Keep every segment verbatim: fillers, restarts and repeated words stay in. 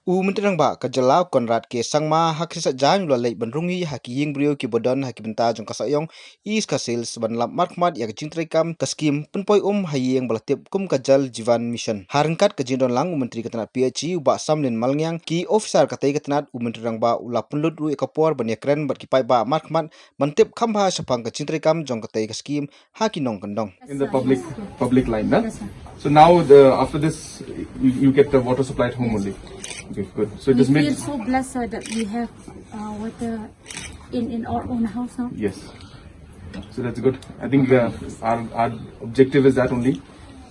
U Myntri Rangbah ka jylla Conrad K Sangma ha ka sngi Saitjaiñ u la leit ban rung hi ha ki ïing briew kiba don ha ki bynta jong ka Sohiong, East Khasi Hills ban lap markhmat ïa ka jingtreikam ka skim pynpoi um ha ïing ba la tip kum ka Jal Jeevan Mission. Ha ryngkat ka jingdon lang u Myntri ka tnat P H E u Bah Samlin Malngiang, ki officer katei ka tnat, u Myntri Rangbah u la pynlut ruh ïa ka por ban ïakren bad ki paidbah markhmat ban tip kham bha shaphang ka jingtreikam jong katei ka skim ha ki nongkyndong. In the public, public line, na? Yes, sir. So now the, after this, you, you get the water supply at home only. Okay, good. So it is We made feel so blessed, sir, that we have uh, water in, in our own house now. Yes. So that's good. I think uh, our, our objective is that only.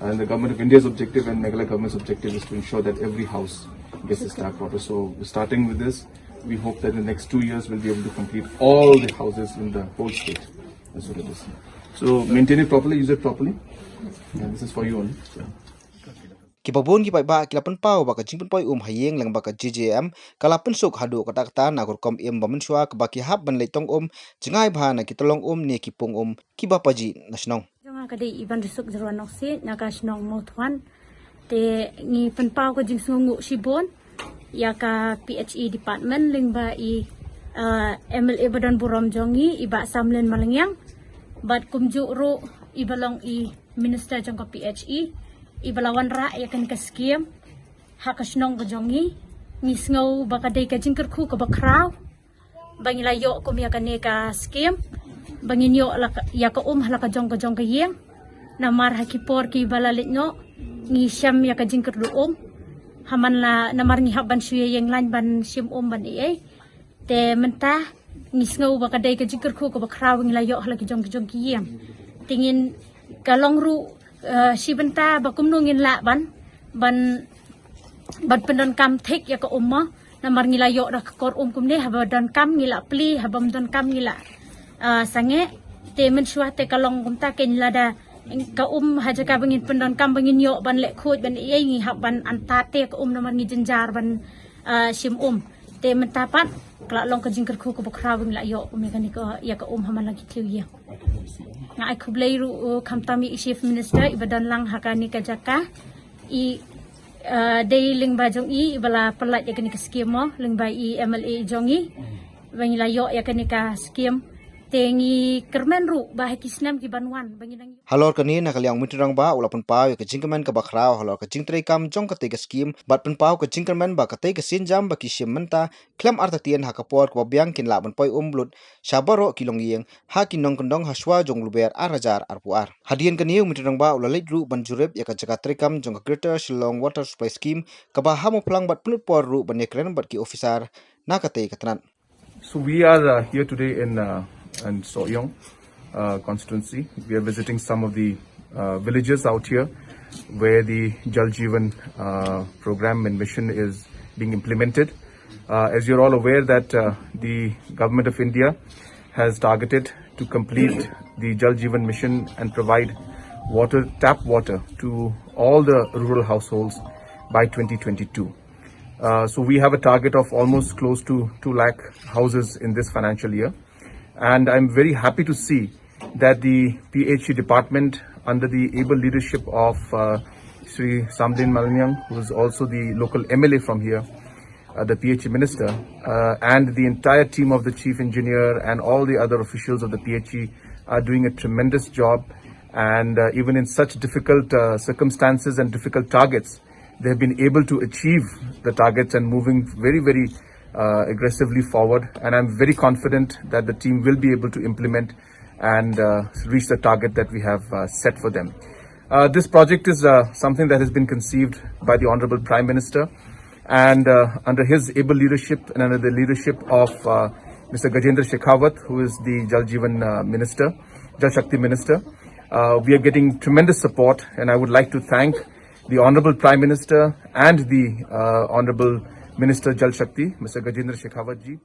And the government of India's objective and Meghalaya government's objective is to ensure that every house gets this tap water. So starting with this, we hope that in the next two years we'll be able to complete all the houses in the whole state. That's what it is. So maintain it properly, use it properly. And this is for you only. So. Kiba bun ki paidbah ki la pynpaw ba ka jingpynpoi um ha ïing lyngba ka J J M ka la pynsuk haduh katta katta na ka rukom im ba mynshuwa kaba ki hap ban leit tong um, jngai bha na ki tyllong um ne ki pung um kiba pajih na shnong. Jong nga ka dei i Banrisuk Jyrwan Nongsih na ka shnong Mawthuan. Te ngi pynpaw ka jingsngewnguh shibun ïa ka P H E department lyngba i uh, M L A ba don burom jong ngi, i Bah Samlin Malngiang, bad kumjuh ruh iba long i minister jong ka P H E, iba la wanrah ïa kane ka skim ha ka shnong ka jong ngi. Ngi sngew ba ka dei ka jingkyrkhu kaba khraw ba ngi la ïoh kum ïa kane ka skim, ba ngin ïoh la ka, ïa ka um ha la ka jong ka jong ka ïing. Namar ha ki por kiba la leit noh ngi shem ïa ka jingkyrduh um, ha man la namar ngi hap ban shu ïeng lain ban shim um ban ei ei. Te mynta ngi sngew ba ka dei ka jingkyrkhu kaba khraw ngi la ïoh ha la ki jong ki jong ki ïing. Te ngin ka long ruh uh, shi bynta ba kumno ngin lah ban ban ban pyndonkam thik ïa ka um mo. Namar ngi la ïoh da ka kor um kumne, haba donkam ngi la plie, haba ym donkam ngi la uh, sangeh. Te mynshuwa te ka long kumta, kein lada ka um ha jaka ba ngin pyndonkam ba ngin ïoh ban leh khuid ban ei ei, ngi hap ban antad te ka um namar ngi jynjar ban uh, shim um. Te mynta pat ka la long ka jingkyrkhu kaba khraw ba ngi la ïoh kum ïa kane ka, ïa ka um ha man la ki thliew ïing. Nga ai khublei ruh uh, khamtam ïa i Chief Minister iba don lang ha kane ka jaka. I uh, dei lyngba jong i iba la pyllait ïa kane ka skim mo, lyngba i M L A jong i ba ngi la ïoh ïa kane ka skim. Te ngi kyrmen ruh ba ha ki snem ki ban wan ba ngi dang ïoh. Halor kane, na ka liang u Myntri Rangbah u la pynpaw ïa ka jingkyrmen kaba khraw halor ka jingtreikam jong katei ka skim bad pynpaw ka jingkyrmen ba katei ka sienjam ba ki shim mynta khlem artatien ha ka por kaba biang kin lah ban poi um lut sha baroh ki longïing ha ki nongkyndong ha shuwa jong u lber ar hajar arphew ar. Hadien kane u Myntri Rangbah u la leit ruh ban jurip ïa ka jaka treikam jong ka Greater Shillong Water Supply Scheme kaba ha Mawphlang bad pynlut por ruh ban ïakren bad ki officer na katei ka tnat. So we are uh, here today in uh, in Sohiong uh, constituency. We are visiting some of the uh, villages out here where the Jal Jeevan uh, program and mission is being implemented. Uh, as you're all aware that uh, the government of India has targeted to complete the Jal Jeevan mission and provide water, tap water, to all the rural households by twenty twenty-two. Uh, so we have a target of almost close to two lakh houses in this financial year. And I'm very happy to see that the P H E department, under the able leadership of uh, Shri Samlin Malngiang, who is also the local M L A from here, uh, the P H E minister, uh, and the entire team of the chief engineer and all the other officials of the P H E are doing a tremendous job. And uh, even in such difficult uh, circumstances and difficult targets, they have been able to achieve the targets and moving very, very uh, aggressively forward. And I'm very confident that the team will be able to implement and uh, reach the target that we have uh, set for them. Uh, this project is uh, something that has been conceived by the Honorable Prime Minister, and uh, under his able leadership and under the leadership of uh, Mister Gajendra Shekhawat, who is the Jal Jeevan uh, Minister, Jal Shakti Minister, uh, we are getting tremendous support, and I would like to thank the Honorable Prime Minister and the uh, Honorable Minister Jal Shakti, Mister Gajendra Shekhawat ji.